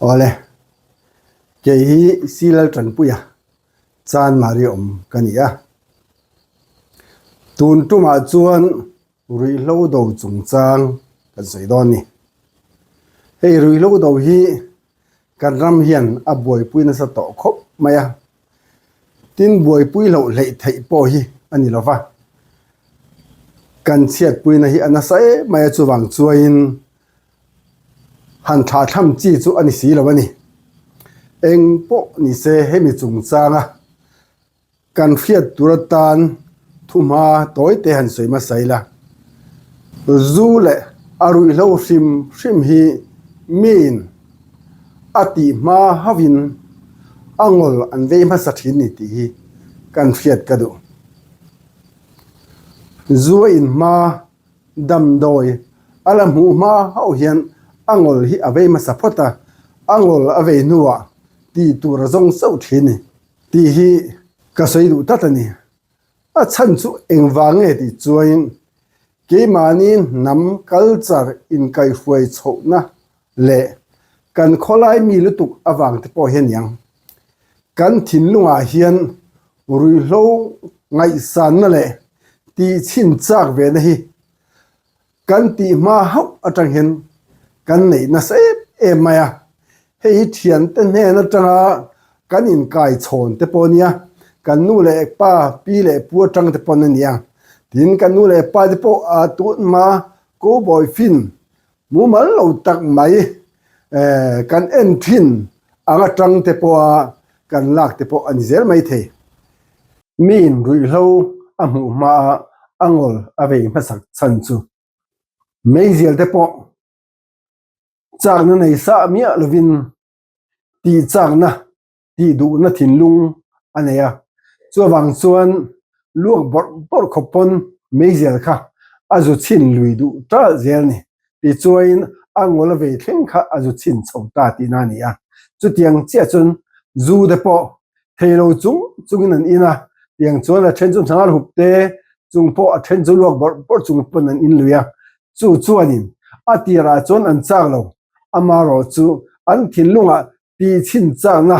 Awle, kei hi Silal Tanpuia Chanmari awm ka ni a. Tun tumah chuan ruihhlo do chungchang kan sawi dawn ni. Hei ruihhlo do hi kan ram hian a buaipui nasa tawh khawp mai a. Tin buaipui loh hleih theih pawh hi a ni lova, kan chhiatpuina hi a nasa em mai a chuvang chuain han thlahthlam chi chu a ni si lo a ni. Eng pawh ni se hemi chungchanga Kan hriat tur atan thuhma tawite han sawi hmasa ila, zu leh a ruihhlo hrim hrim hi miin a tih hma hauhin a ngawl an vei hmasa thin ni tih hi kan hriat ka duh. Zu a in hma damdawi a la hmuh hma hauh hian a ngawl hi a vei hmasa phawt a, a ngawl a vei hnuah tih tur a zawng chauh thin ni. Tih hi ka sawi duh tlat a ni. A chhan chu engvang nge tih chuain keimahni hnam culture inkaihhruai chhohna leh kan khawlai mi lutuk avang te pawh hi a niang. Kan thinlungah hian ruihhlo ngaihsanna leh tihchhin chak vena hi Kan tih hma hauh atang hian kan neih nasa em em mai a, hei hi thiante hnen atanga kan inkai chhawn te pawh a nia, kan nu leh pa, pi leh pu atang te pawn a nia. Tin, kan nu leh pa te pawh a tun hma cowboy film mumal lo tak mai kan en thin ang atang te pawha kan lak te pawh a ni zel mai thei. Miin ruihhlo a hmuh hmaa a ngawl a vei hmasak chhan chu meizial te pawh chakna nei sah miah lovin tih chakna, tih duhna thinlung a nei a. Chuvang chuan luak bawrh bawrh khawp pawn meizial kha a zu chhin lui duh ṭalh zel ni. Tichuain a ngawl a vei thleng kha a zu chhin chho ta tihna a ni a. Chutiang chiah chuan zu te pawh thei lo chung chungin an in a, tiang chuan a then chu hnar hup te chung pawh a then chu luak bawrh bawrh chung pawn an in lui a. Chu chuanin a tirah chuan an chak lo, amaherawh chu an thinlungah tihchhin chakna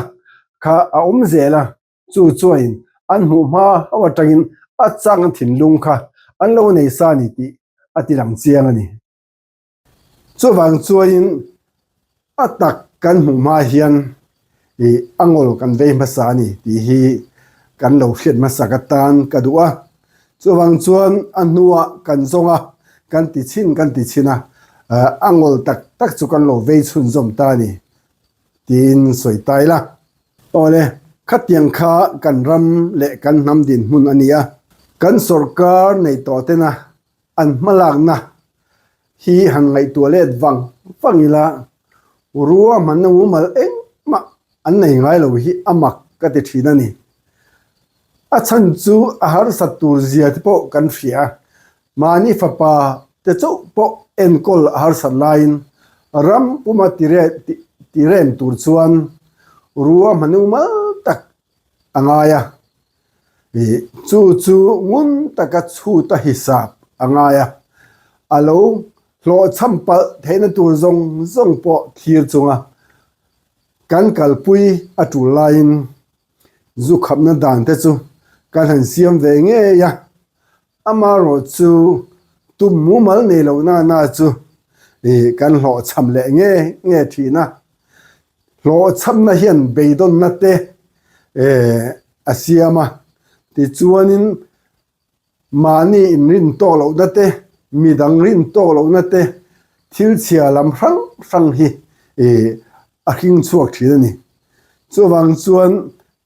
kha a awm zel a. Chu chuain an hmuh hma ho atangin a chang thinlung kha an lo nei sa a ni tih a ti lang chiang a ni. Chuvang chuain a tak kan hmuh hma hian ih a ngawl kan vei hmasa a ni tih hi kan lo hriat hmasak atan ka duh a. Chuvang chuan a hnuah kan zawng a, kan ti chhin kan ti chhin a, a ngawl tak tak chu kan lo vei chhunzawm ta a ni tiin sawi ta ila. Awle, khatiang kha kan ram leh kan hnam dinhmun a ni a, kan sawrkar nei tawh tena an hmalakna hi han ngaihtuah let vang vang ila, ruahmanna mumal engmah an nei ngai lo hi a mak ka ti thin a ni. A chhan chu a harsat tur zia te pawh kan hria, Mahni fapa te chauh pawh enkawl a harsat laiin ram puma ti rem tur chuan ruahmanu mal tak a ngai a, chu chu ngun taka chhuta hisap a ngai a, a lo hlawhchham palh theihna tur zawng zawng pawh thlir chunga kan kalpui a tul laiin zu khapna dan te chu kan han siam ve ngei a. Amaherawh chu tum mumal nei lo na na chu ih kan hlawhchham leh nge nge thin a. Hlawhchhamna hian beidawnna te eh a siam a, tichuanin mahni inrin tawk lohna te, midang rin tawk lohna te, thil chhia lam hrang hrang hi ih a hring chhuak thin a ni. Chuvang chuan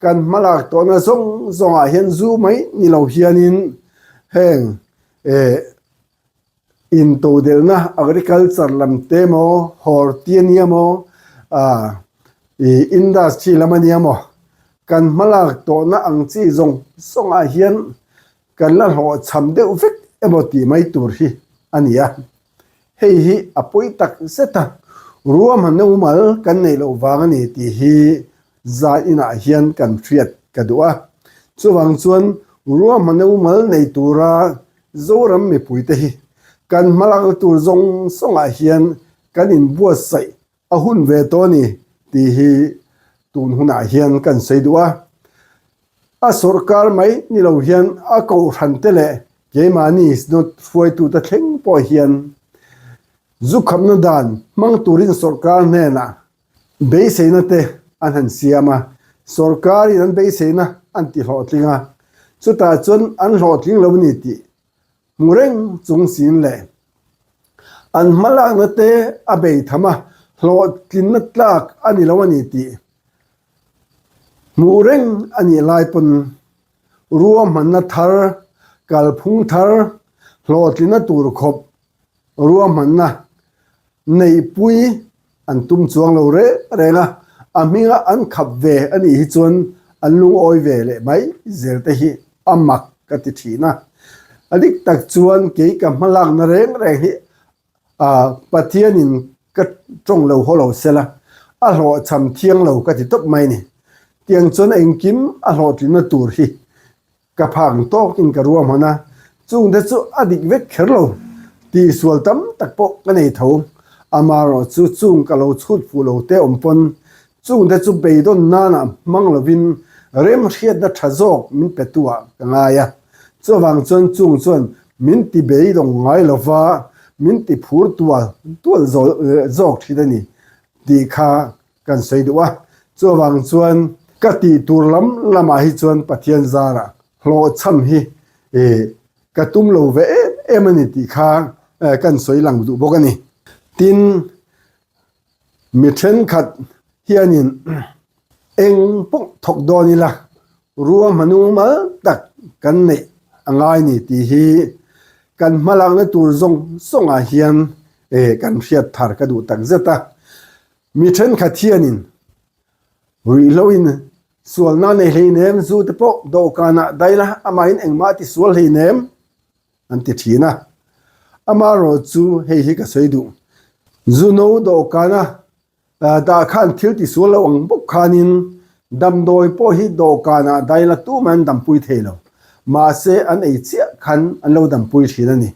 kan hmalak tawhna zawng zawngah hian zu mai ni lo hianin heng eh intodelhna agriculture lam te emaw horti a nia maw ah ih industry lam a nia maw kan hmalak tawhna ang chi zawng zawngah hian kan la hlawhchham deuh vek emaw tih mai tur hi a ni a. Hei hi a pawi tak zet a, ruahmanna mumal kan neih loh vang a ni tih hi zan inah hian kan hriat ka duh a. Chuvang chuan ruahmanna mumal nei tura Zoram mipuite hi kan hmalakna tur zawng zawngah hian kan inbuatsaih a hun ve tawh a ni. tih hi tun hunah hian kan sawi duh a. A sawrkar mai ni lo hian a kohhran te leh keimahni Synod hruaitute thleng pawh hian zu khapna dan hmang turin sawrkar hnenah beiseina te an han siam a, sawrkarin an beiseina an ti hlawhtling a, chutah chuan an hlawhtling lo ni tih hmu reng chung sin leh an hmalakna te a bei tham a, hlawhtlinna tlak a ni lo a ni tih hmuh reng a nih lai pawn ruahmanna thar, kalphung thar, hlawhtlinna tur khawp ruahmanna neihpui an tum chuang lo reng reng a, a hminga an khap ve a nih hi chuan an lungawi ve leh mai zel te hi a mak ka ti thin a. A dik tak chuan kei ka hmalakna reng reng hi Pathianin ka tawng lo haw lo sela, a hlawhchham thiang lo ka ti tawp mai ni. Tiang chuan engkim a hlawhtlinna tur hi Ka phak tawkin ka ruahman a, chungte chu a dik vek kher lo. Tihsual tam tak pawh ka nei tho. Amaherawh chu chung ka lo chhut fuh lo te awm pawn chungte chu beidawn nana hmang lovin remhriatna tha zawk min pe tu ah ka ngai a. Chuvang chuan chung chuan min ti beidawng ngai lova min ti phur tual tual zawk thin a ni tih kha kan sawi duh a, chuvang chuan ka tih tur lam lamah hi chuan Pathian zarah hlawhchham hi ka tum lo ve em em a ni tih kha kan sawi lang duh bawk a ni. Tin, mi thenkhat hianin eng pawh thawk dawn ila ruahmanu mal tak kan neih a ngai ni tih hi kan hmalakna tur zawng zawngah hian kan hriat thar ka duh tak zet a. Mi thenkhat hianin ruihhloin sualna nei hleinem zu te pawh dawhkanah daila amahin engmah ti sual hleinem an ti thin a. Amaherawh chu hei hi ka sawi duh. Zu no dawhkana dah khan thil ti sual lo ang bawk khanin damdawi pawh hi dawhkanah daila tumah an dampui thei lo. Mahse an ei chiah khan an lo dampui thin a ni.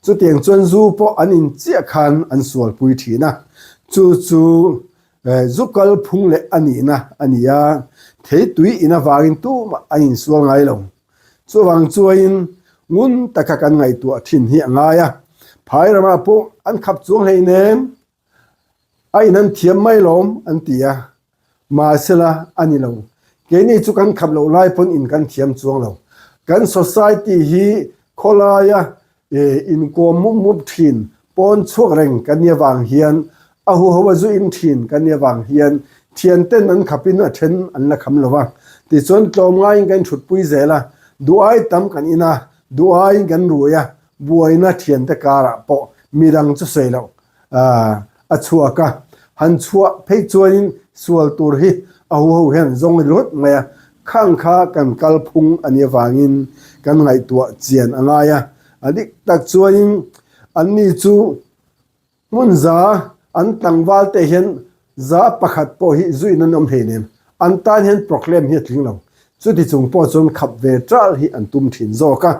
Chutiang chuan zu pawh an in chiah khan an sualpui thin a, chu chu zu kal phung leh a nihna a ni a, theitui in avangin tumah an insual ngai lo. Chuvang chuain ngun taka kan ngaihtuah thin hi a ngai a, phai ramah pawh an khap chuang hleinem. A in an thiam mai lawm an ti a, mahsela a ni lo. Keini chu kan khap loh lai pawn in kan thiam chuang lo. Kan society hi khawlaia inkawm mup mup thin, pawn chhuak reng kan nih avang hian, a huho a zu in thin kan nih avang hian thianten an khapin a then an la kham lo va. Tichuan tlawmngaiin kan inthutpui zel a, duh ai tam kan in a, duh aiin kan rui a, buaina thiante karah pawh midang chu sawi loh a chhuak a, han chhuah phei chuanin sual tur hi a huho hian zawng ringawt mai a, khang kha kan kalphung a nih avangin kan ngaihtuah chian a ngai a, a dik tak chuanin anni chu hmun za an tlangval te hian za pakhat pawh hi zuiin an awm hleinem, an tan hian proclaim hi a tling lo, chuti chung pawh chuan khap ve ṭal hi an tum ṭhin zawk a,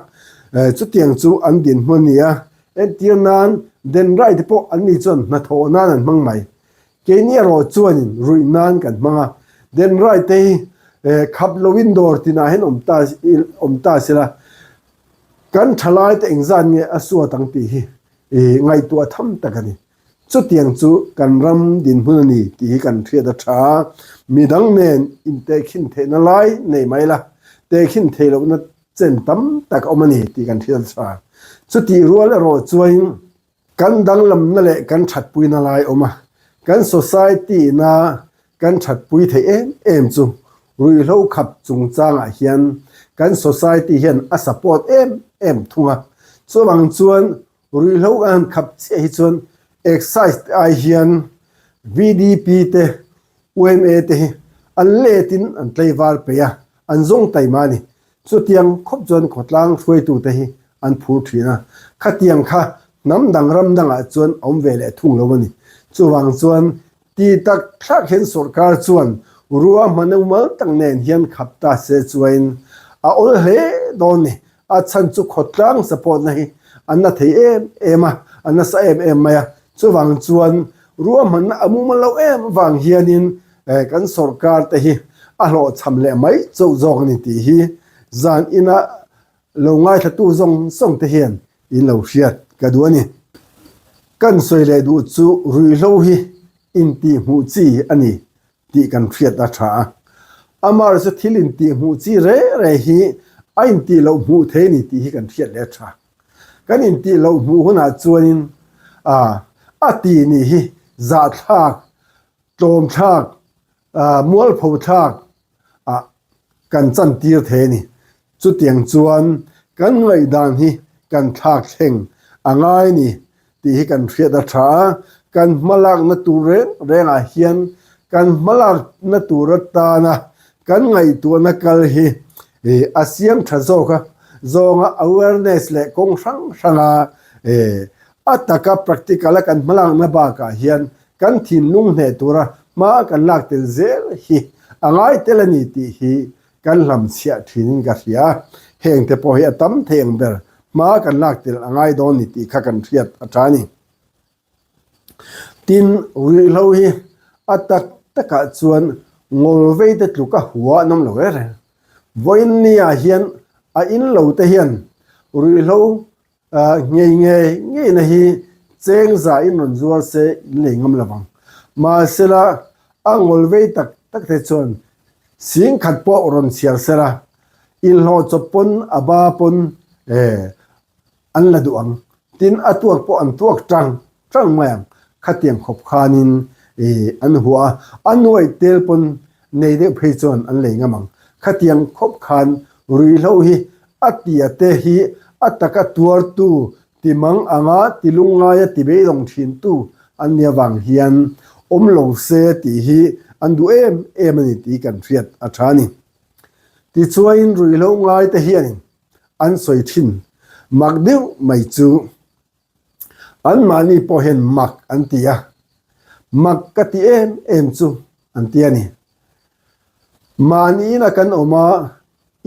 chutiang chu an dinhmun a ni a, Entir nan, den rai te pawh an ni chuan hnathawh nan an hmang mai. Keini erawh chuanin ruih nan kan hmang a, den rai te hi khap loin dawr tinah hian awm ta awm ta sela, kan thalai te engzat nge a suat ang tih hi ngaihtuah tham tak a ni. Chutiang chu kan ram dinhmun a ni tih hi kan hriat a tha. Midang nen intehkhin theihna lai nei mai la, tehkhin theih lohna chen tam tak a awm a ni tih kan hriat a tha. Chutih rual erawh chuain kan danglamna leh kan thatpuina lai a awm a, kan society-na kan thatpui theih em em chu ruihhlo khap chungchangah hian kan society hian a support em em thung a. Chuvang chuan ruihhlo kan han khap chiah hi chuan excise te ai hian VDP te, UMA te hi an letin an tlaivar peih a, An zawng taima a ni. Chutiang khawp chuan khawtlang hruaitute hi an phur thin a, khatiang kha hnam dang ram dangah chuan a awm ve leh thung lo a ni. Chuvang chuan ti tak thlak hian sawrkar chuan ruahman umal tak nen hian khap ta se chuain a awl hle dawn ni. A chhan chu khawtlang support na hi an na thei em em a, a nasa em em mai a. Chuvang chuan ruahmanna a mumal lo em vang hianin. Kan sorkar te hi a hlawhchham leh mai chauh zawk a ni tih hi zan ina lo ngaithlatu zawng zawng te hian in lo hriat ka duh a ni. Kan sawi leh duh chu ruihhlo hi intihhmuh chi a ni tih kan hriat a tha a. Amaherawhchu chu thil intihhmuh chi reng reng hi a intih loh hmuh thei a ni tih hi kan hriat leh a tha. Kan intih loh hmuh hunah chuanin a ti nih hi zahthlak tlawmthlak, mualphothlak ah kan chantir thei a ni. Chutiang chuan kan ngaihdan hi kan thlak thleng a ngai a ni tih hi kan hriat a tha a, kan hmalakna tur reng rengah hian kan hmalakna tur atana kan ngaihtuahna kal hi a siam tha zawk a, zawnga awareness leh kawng hrang hranga a taka practical a kan hmalakna bakah hian Kan thinlung hneh tura hma kan lak tel zel hi a ngai tel a ni tih hi kan hlamchhiah thinin ka hria a, hengte pawh hi a tam thei ang ber hma kan lak tel a ngai dawn ni tih kha kan hriat a tha a ni. Tin, ruihhlo hi a tak takah chuan ngawlvei te tluk a hua an awm lo reng reng. Vawiin nia hian a in lo te hian ruihhlo Ngei ngei ngeina hi cheng za in rawn zuar se in lei ngam lo vang. Mahsela a ngawl vei tak tak te chuan sing khat pawh rawn chhiar sela inhlawh chawp pawn a ba pawn an la duh ang. Tin a tuak pawh an tuak tang tang mai ang. Khatiang khawp khanin an huah a, a nuaih tel pawn nei deuh phei chuan an lei ngam ang. Khatiang khawp khan ruihhlo hi a tia te hi a taka tuartu ti mang anga ti lungngaia ti beidawng thintu an nia vang hian awm lo se tih hi an duh em em a ni tih kan hriat a tha a ni. Tichuain ruihhlo ngaite hianin an sawi thin mak deuh mai chu Anmahni pawh hian mak an ti a, mak ka ti em em chu an ti a ni. Mahni ina kan awm a,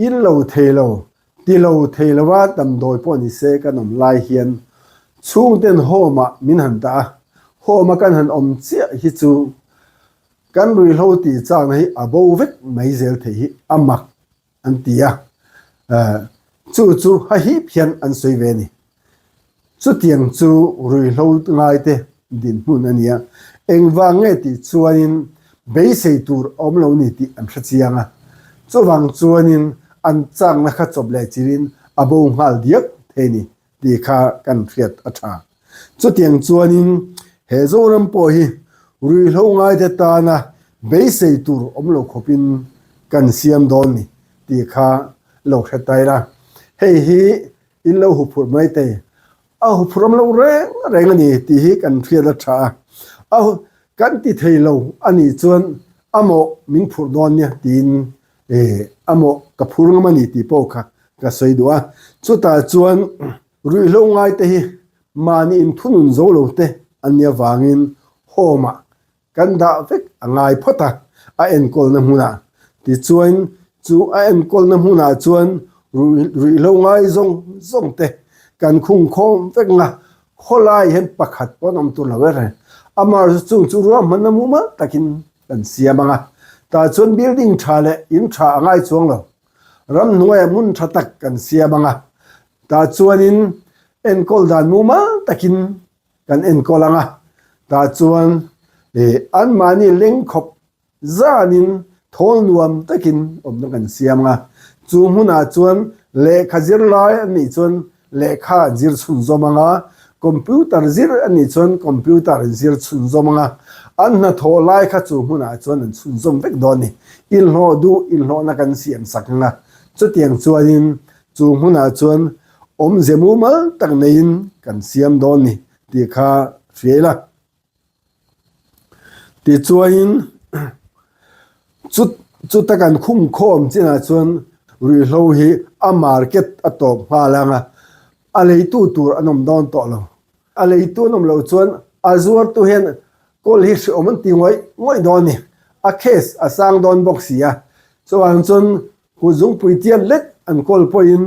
in lo thei lo, ti lo thei lo a damdawi pawh ni se kan awm lai hian chhungten home ah min han dah a, home a kan han awm chiah hi chu kan ruihhlo tih chakna hi a bo vek mai zel thei hi a mak an ti a, chu chu hahip hian an sawi ve a ni. Chutiang chu ruihhlo ngaite dinhmun a ni a, engvang nge tih chuanin beisei tur a awm lo ni tih an hre chiang a, chuvang chuanin an chakna kha chawp leh chirin a bo nghal diak thei a ni tih kha kan hriat a tha. Chutiang chuanin he Zoram pawh hi ruihhlo ngaite tana beisei tur awm lo khawpin kan siam dawn ni tih kha lo hre tai la. Hei hi in lo huphurh mai thei. A huphurh awm lo reng reng a ni tih hi kan hriat a tha a. A kan ti thei lo a nih chuan a mawh min phurh dawn nia tiin a mawh ka phur ngam a ni tih pawh kha ka sawi duh a. Chutah chuan ruihhlo ngaite hi mahni inthunun zo lo te an nih avangin home ah kan dah vek a ngai phawt a, a enkawlna hmunah. Tichuan chu a enkawlna hmunah chuan ruihhlo ngai zawng zawng te kan khung khawm vek nga, khawlai hian pakhat pawh an awm tur lo er reng. Amaherawhchu chung chu ruahmanna mumal takin kan siam ang a, tah chuan building tha leh in tha a ngai chuang lo. Ramhnuaiah hmun tha tak kan siam ang a, tah chuanin enkawl dan mumal takin kan enkawl ang a, tah chuan anmahni lengkhawp zanin thawl nuam takin awmna kan siam ang a. Chu hmunah chuan lehkha zir lai a nih chuan Lehkha an zir chhunzawm ang a, computer zir a nih chuan computer an zir chhunzawm ang a, an hnathawh lai kha chu hmunah chuan an chhunzawm vek dawn a ni. Inhlawh duh inhlawhna kan siam sak ang a, chutiang chuanin chu hmunah chuan awmze mumal tak neiin kan siam dawn a ni tih kha hria ila. Tichuain chuta kan khum khawm chinah chuan ruihhlo hi a market a tawp nghal ang a, a leitu tur an awm dawn tawh lo. A leitu an awm loh chuan a zuartu hian kawl hi hreawm an ti ngawih ngawih dawn a ni. A case a sang dawn bawk si a, chuvang chuan kut zungpui tiat lek an kawl pawhin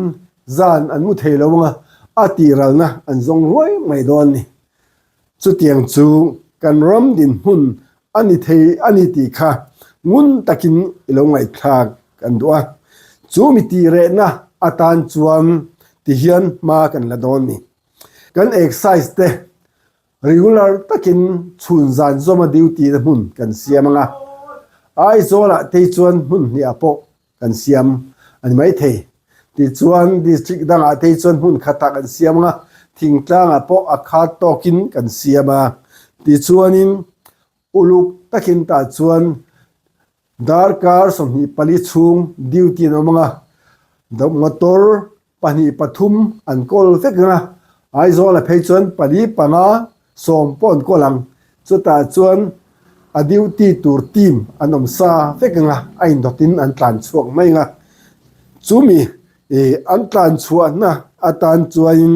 zan an mu thei lo ang a, a tihralna an zawng ruai mai dawn a ni. Chutiang chu kan ram dinhmun a ni thei a ni tih kha. ngun takin i lo ngaihthlak kan duh a. Chu mi tih rehna atan chuan tihian hma kan la dawn ni. Kan excise te regular takin chhun zan zawma duty na hmun kan siam ang a, Aizawlah te hi chuan hmun hniah pawh kan siam a ni maithei. Tichuan district dangah te hi chuan hmun khatah kan siam ang a, thingtlangah pawh a khat tawkin kan siam a. Tichuanin uluk takin tah chuan Darkar 24 chhung duty an awm ang a, motor pahnih pathum an kawl vek ang a, Aizawl a phei chuan pali panga sawm pawh an kawl ang. Chutah chuan a duty tur team an awm sa vek ang a, a indawtin an tlan chhuak mai ang a. Chumi an tlan chhuahna atan chuanin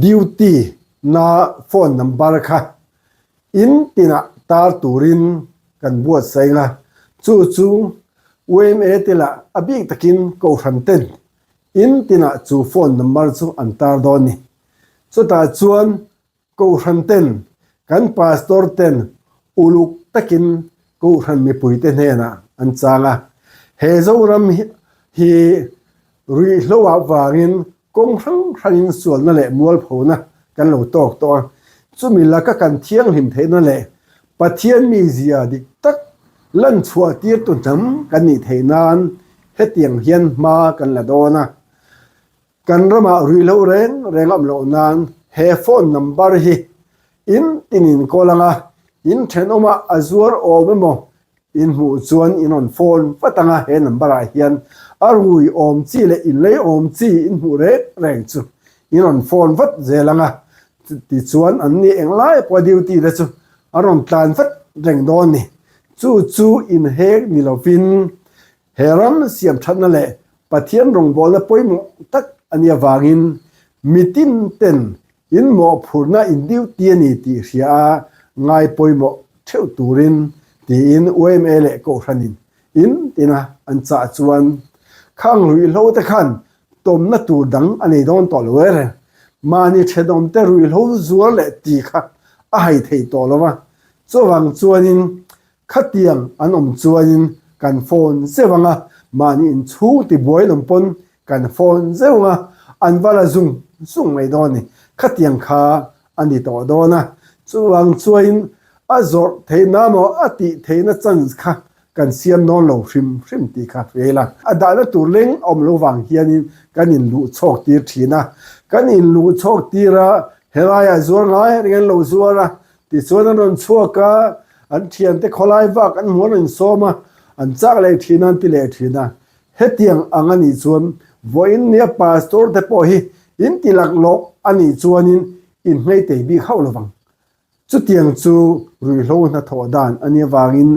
duty na phone number kha In tinah tar turin kan buatsaih a, chu chu yma te lah a bik takin Kohhran ten in tinah chu phone number chu an tar dawn ni. Chutah chuan Kohhran ten kan Pastor ten uluk takin Kohhran mipuite hnenah an chang a, he Zoram hi ruihhlo avangin Kawng hrang hrangin sualna leh mualphona kan lo tawk tawh a, chumi laka kan thianghlim theihna leh Pathian mizia dik tak lan chhuah tirtu hnam kan nih theih nan hetiang hian hma kan la dawn a. Kan ramah ruihhlo reng reng a awm loh nan he phone number hi in tinin kawl anga in thenawmah a zuar awm emaw In hmuh chuan in rawn phone vat ang a, he number ah hian a rui awm chi leh in lei awm chi in hmuh reng reng chu in rawn phone vat zel ang a, tichuan an ni englai pawh duty te chu an rawn tlan vat reng dawn ni. Chu chu inhek ni lovin he ram siam thatna leh Pathian rawngbawlna pawimawh tak a nih avangin mitin ten In mawhphurhna in duty a ni tih hria a ngai pawimawh theuh turin tiin yma leh Kohhranin in tina an chah chuan khang ruihhlo te khan tawmna tur dang a nei dawn tawh lo er. Mahni thenawmte ruihhlo zuar leh ti kha a hai thei tawh lo va, chuvang chuanin khatiang an awm chuanin kan phone zeuh ang a, mahni inchhung tibuai lawm pawn Kan phone zeuh a, an va la zung zung mai dawn ni. Khatiang kha a ni tawh dawn a, chuvang chuain a zawrh theihna maw a tih theihna chance kha kan siam dawn lo hrim hrim tih kha hria ila. A dahna tur leng a awm lo vang hianin kan inluh chhawk tir thin a, kan inluh chhawk tir a, helaiah zuar ngai reng an lo zuar a, tichuan an rawn chhuak a, an thiante khawlai vak an hmuh an rawn insawm a, an chak leh thin a, an ti leh thin a. Hetiang ang a nih chuan vawiin nia pastor te pawh hi in ti laklawk a nih chuanin in hmeitei bik hauh lo vang. Chutiang chu ruihhlo hnathawh dan a nih avangin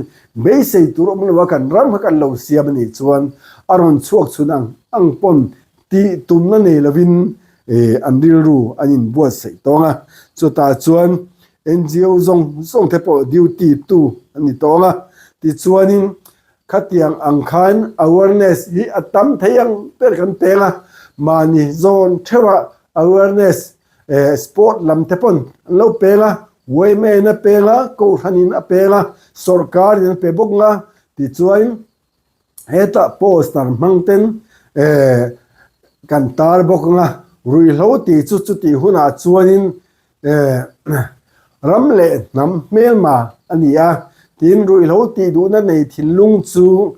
beisei tur awm lo a kan ram kha kan lo siam a nih chuan a rawn chhuak chhun ang ang pawn tih tumna nei lovin an rilru an inbuatsaih tawng a. Chutah chuan NGO zawng zawng te pawh duty tu an ni tawng a. Tichuanin Khatiang ang khan awareness hi a tam thei ang ber kan peng a, mahni zawn theuhah awareness sport lam te pawn an lo peng a, yma in a peng a, Kohhran in a peng a, sawrkar in a pe bawk ang a, tichuan hetah poster hmang ten kan tar bawk ang a, ruihhlo tih chu chutih hunah chuanin Ram leh hnam hmelma a ni a, tin ruihhlo tih duhna nei thinlung chu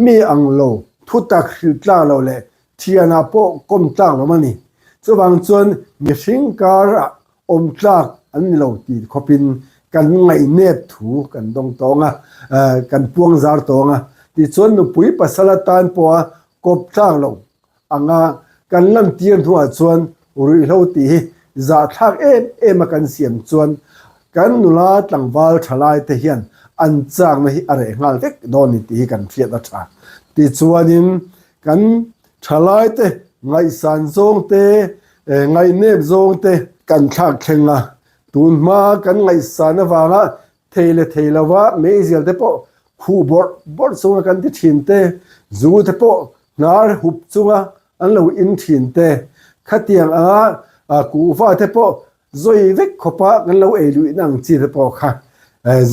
mi ang lo, thutak hrilh tlak lo leh thianah pawh kawm tlak lo a ni. Chuvang chuan mihring karah awm tlak an ni lo tih khawpin kan ngaihnep thu kan dawng tawng a, kan puang zar tawng a. Tichuan nupui pasal atan pawha kawp tlak lo anga kan lantir hnuah chuan ruihhlo tih hi zahthlak em em a kan siam chuan kan nula tlangval thalai te hian an chakna hi a reh nghal vek dawn ni tih hi kan hriat a tha. Tichuanin kan thalai te ngaihsan zawng te, ngaihnep zawng te kan thlak thleng a, tun hma kan ngaihsan avanga Thei leh thei lova meizial te pawh khuh bawrh bawrh chunga kan ti thin te, zu te pawh hnar hup chunga an lo in thin te, khatiang anga kuhva te pawh zawi vek khawpa kan lo ei luihna ang chi te pawh kha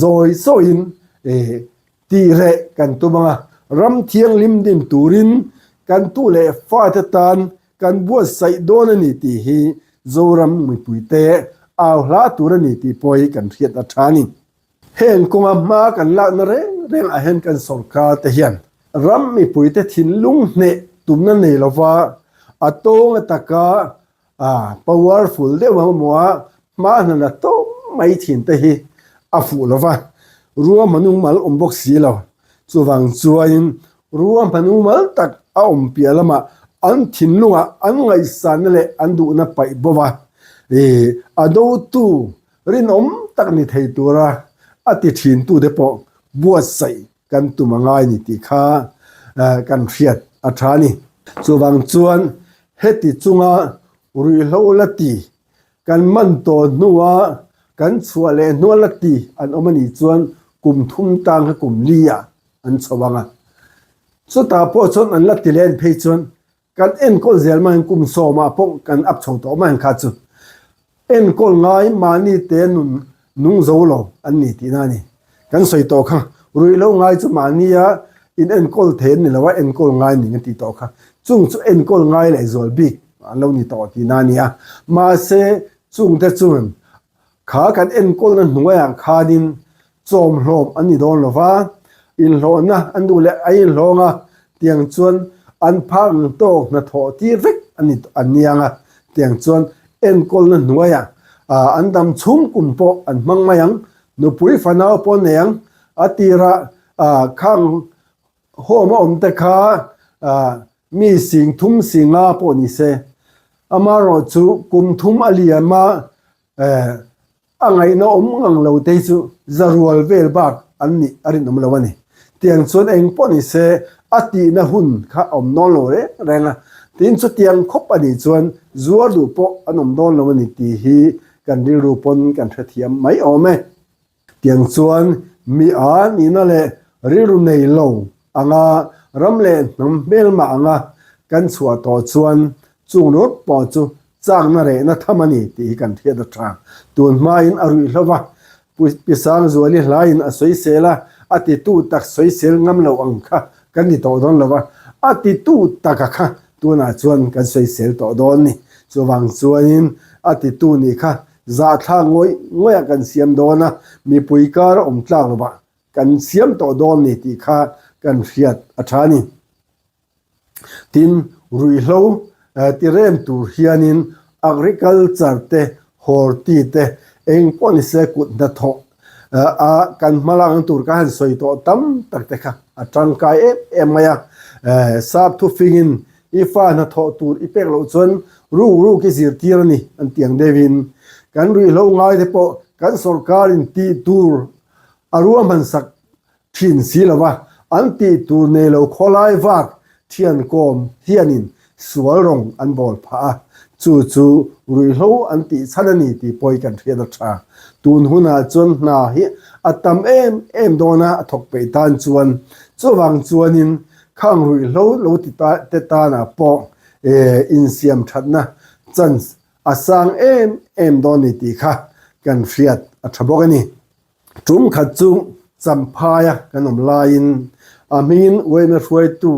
zawi zawiin. Tih reh kan tum ang a, ram thianghlim din turin kan tu leh fate tan kan buatsaih dawn a ni tih hi Zoram mipuite au hla tur a ni tih pawh hi kan hriat a tha a ni. Heng kawnga hma kan lakna reng reng ah hian kan sorkar te hian ram mipuite thinlung hneh tumna nei lova a tawng ataka A powerful deuh ang maw a hma hna la tawp mai thin te hi a fuh lo va, ruahmanung mal awm bawk si lo. Chuvang chuanin ruahmanung mal tak a awm piah lamah an thinlungah an ngaihsanna leh an duhna paih bo va, ih a dotu rinawm tak ni thei tura a ti thintute pawh buatsaih kan tum a ngai ni tih kha kan hriat a tha a ni. Chuvang chuan heti chunga ruihhlo la ti kan man tawh hnua kan chhuah leh hnua la ti an awm a nih chuan kum thum tang kha kum li ah an chho ang a. Chutah pawh chuan an la ti len phei chuan Kan enkawl zel mai kum sawmah pawh kan up chho tawh mai kha chu enkawl ngai mahni te nun nung zo lo an ni tihna a ni. Kan sawi tawh kha ruihhlo ngai chu mahnia in enkawl thei an ni lo a, enkawl ngai ning an tih tawh kha. Chung chu enkawl ngai leh zual bik an lo ni tawh tihna a ni a. Mahse chungte chuan Kha kan enkawlna hnuaiah khanin chawmhlawm an ni dawn lo va, inhlawhna an duh leh a inhlawng a, tiang chuan an phak ang tawk hnathawh tir vek a ni an ni ang a, tiang chuan enkawlna hnuaiah an dam chhung kum pawh an hmang mai ang, nupui fanau pawh an nei ang, a tirah khang home a awm te kha Mi sing thum sing nga pawh ni se, amaherawh chu kum thum a liam a, a ngaihna awm ngang lo te hi chu za rual vel bak an nih a rinawm lo a ni. Tiang chuan eng pawh ni se a tihna hun kha a awm dawn lo reng reng a, tin chutiang khawp a nih chuan zuar duh pawh an awm dawn lo a ni tih hi kan rilru pawn kan hrethiam mai awm e. Tiang chuan mi a nihna leh rilru nei lo anga ram leh hnam hmelmah anga kan chhuah tawh chuan chung ringawt pawh chu chakna rehna tham a ni tih hi kan hriat a tha. Tun hmain a ruih hlo va, Pi Sangzuali hlaiin a sawisel a, a titu tak sawisel ngam lo ang kha kan ni tawh dawn lo va, a titu taka kha tunah chuan kan sawisel tawh dawn ni. Chuvang chuanin a titu nih kha Zahthlak ngawih ngawihah kan siam dawn a, mipui kar a awm tlak lovah kan siam tawh dawn ni tih kha kan hriat a tha a ni. Tin, ruihhlo ti rem tur hianin agriculture te, horti te, eng pawh ni se kut hnathawh a kan hmalak tur ka han sawi tawh tam tak te kha a tangkai em em mai a. Sap thufingin I fa hnathawh tur i pek loh chuan ruk ruk i zirtir a ni an ti ang deuhin kan ruihhlo ngai te pawh kan sorkarin tih tur a ruahman sak thin si lo va, an tih tur nei lo khawlai vak thian kawm hianin sual rawng an bawl phah a, chu chu ruihhlo an tih chhan a ni tih pawh hi kan hriat a tha. Tun hunah chuan hna hi a tam em em dawn a, a thawk peih tan chuan chuvang chuanin Khang ruihhlo lo ti ta te tanah pawh insiam thatna chance a sang em em dawn ni tih kha kan hriat a tha bawk a ni. Tum khat chu Champhaia kan awm laiin a hmingin uaina hruaitu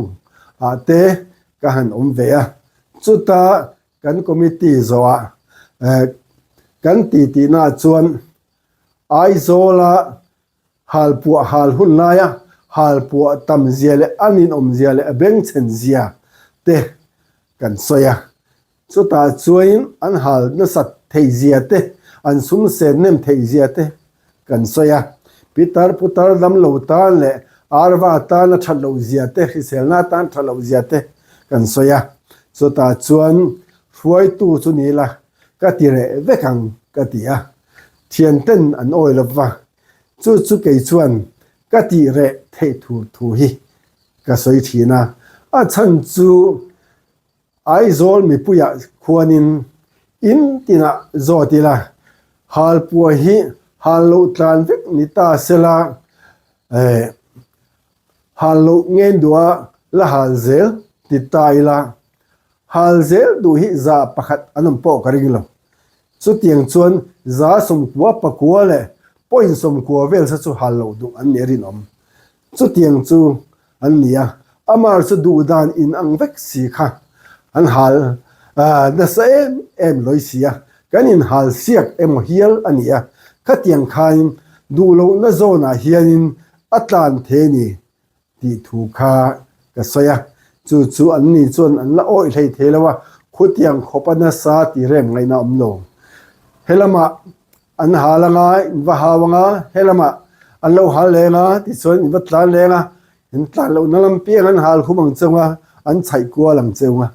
ah te ka han awm ve a, chuta kan committee zawhah kan titihnaah chuan Aizawla Halpuah hal hun laia halpuah tam zia leh a ninawm zia leh a bengchhen zia te kan sawi a. Chutah chuanin an hal nasat theih zia te, an sum sen nem theih zia te kan sawi a. Pitar putar damlo tan leh arva tan a that loh zia te, hriselna tan that loh zia te kan sawi a. Chutah chuan hruaitu chu ni la ka ti reh vek ang ka ti a. Thianten an awi lo va, chu chu kei chuan ka tih reh theih tur thu hi ka sawi thin a. A chhan chu Aizawl mipuiah khuanin in tinah zawt ila, halpuah hi hal loh tlan vek ni ta sela, hal loh ngen duha la hal zel ti ta ila, hal zel duh hi za pakhat an awm pawh ka ring lo. Chutiang chuan 10 pakua leh. Point 90 vel sa chu hal loh duh an nih a rinawm. Chutiang chu an ni a, amah chu duh dan in ang vek si kha an hal nasa em em lawi si a, kan in hal siak emaw hial a ni a, khatiang khain duh lohna zawnah hianin a tlan thei a ni tih thu kha ka sawi a, chu chu an ni chuan an la awih hlei thei lo a, khutiang khawpa nasa tih rem ngaihna a awm lo. Helamah an hal anga in va hau anga, helamah an lo hal leng a tichuan in va tlan leng a, in tlan lohna lam piang an hal khum ang cheu a, an chhaih kual ang cheu a,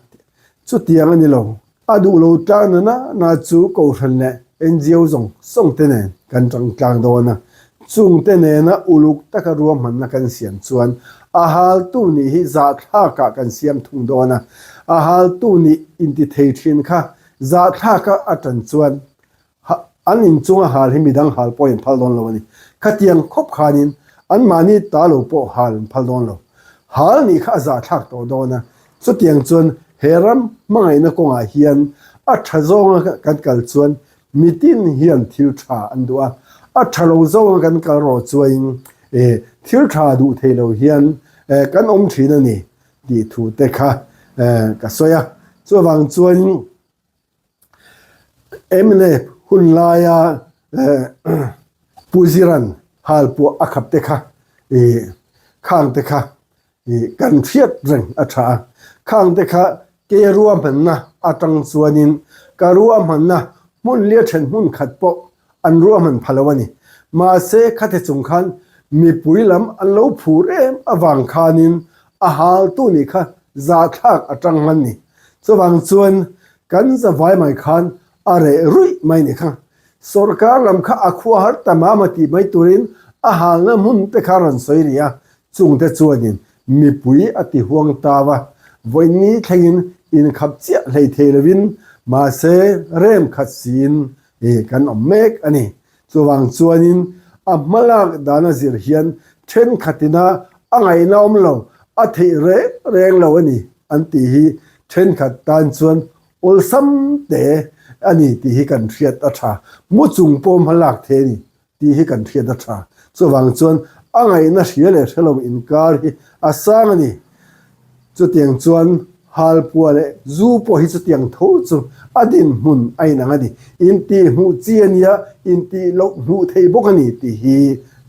chutiang a ni lo. A duh lo tlang na na na chu Kohhran leh NGO zawng zawng te nen kan tang tlang dawn a, chung te nena uluk taka ruahmanna kan siam chuan a haltu nih hi zahthlakah kan siam thung dawn a, a haltu nih intithei thin kha zahthlaka a tan chuan An inchunga hal hi midang hal pawh in phal dawn lo a ni. Khatiang khawp khanin anmahni ta lo pawh hal an phal dawn lo. Hal nih kha a zahthlak tawh dawn a. Chutiang chuan he ram hmangaihna kawngah hian a tha zawnga kan kal chuan mitin hian thil tha an duh a. A tha lo zawnga kan kal rawh chuain thil tha duh thei lo hian kan awm thin a ni tih thu te kha ka sawi a. Chuvang chuan. Mnf hun laia Pu Ziran halpuah a khap te kha khang te kha kan hriat reng a tha a, khang te kha ke ruahmanna atang chuanin ka ruahmanna hmun leh then hmun khat pawh an ruahman pha lo a ni. Mahse khate chung khan mipui lam an lo phur em avang khanin a haltu nih kha zahthlak atang hman ni. Chuvang chuan kan zavai mai khan a reh ruih mai ni kha. Sorkar lam kha a khua har ta mah mah tih mai turin a halna hmun te kha rawn sawi rih a, chungte chuanin mipui a ti huang tau a, vawiinni thlengin inkhap chiah hlei thei lovin mahse rem khat siin kan awm mek a ni. Chuvang chuanin a hmalak dana zir hian thenkhatina a ngaihna awm lo, a theih reng reng lo a ni an tih hi thenkhat tan chuan awlsam te a ni tih hi kan hriat a tha. Mu chung pawh hmalak thei a ni tih hi kan hriat a tha. Chuvang chuan a ngaihna hria leh hre lo inkar hi a sang a ni. Chutiang chuan halpua leh zu pawh hi chutiang tho chu a dinhmun a inang a ni. Intih hmuh chi a nia, intih loh hmuh thei bawk a ni tih hi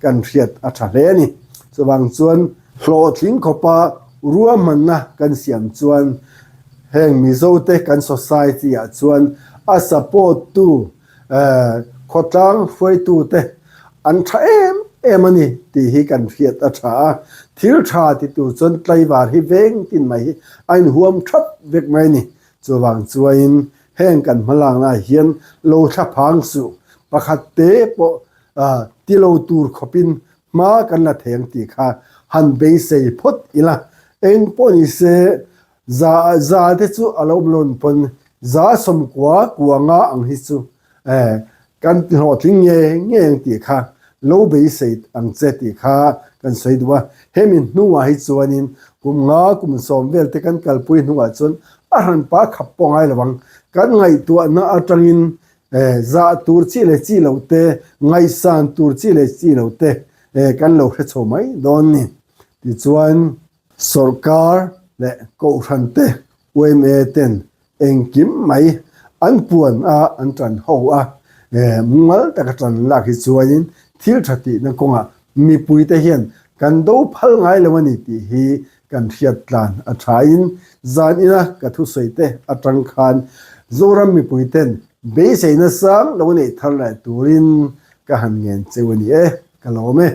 kan hriat a tha hle a ni. Chuvang chuan hlawhtling khawpa ruahmanna kan siam chuan heng Mizote kan society-ah chuan a support tu Khawtlang hruaitute an tha em em a ni tih hi kan hriat a tha a, thil tha ti tur chuan tlaivar hi veng tin mai hi a inhuam thap vek mai a ni. Chuvang chuain heng kan hmalaknaah hian lo thla phang suh, pakhat te pawh ti lo tur khawpin hma kan la theng tih kha han beisei phawt ila, eng pawh ni se Za za te chu a lo awm lo pawn za 90 kua nga ang hi chu eh kan hlawhtling nge nge ang tih kha lo beisei ang che tih kha kan sawi duh a. Hemi hnuah hi chuanin kum nga kum 10 vel te kan kalpui hnuah chuan a hranpa khap pawh ngai lo ang. Kan ngaihtuahna atangin eh zah tur chi leh chi lo te, ngaihsan tur chi leh chi lo te eh kan lo hre chho mai dawn ni. Tichuan. Sorkar leh Kohhran te yma ten engkim mai an puan a an tan ho a, mumal taka tan lak hi chuanin thil tha tihna kawngah mipuite hian kan do phal ngai lo a ni tih hi kan hriat tlan a thain zan ina ka thusawi te atang khan Zoram mipuiten beiseina sang lo neih thar leh turin ka han ngen cheu a ni e, ka lawm e.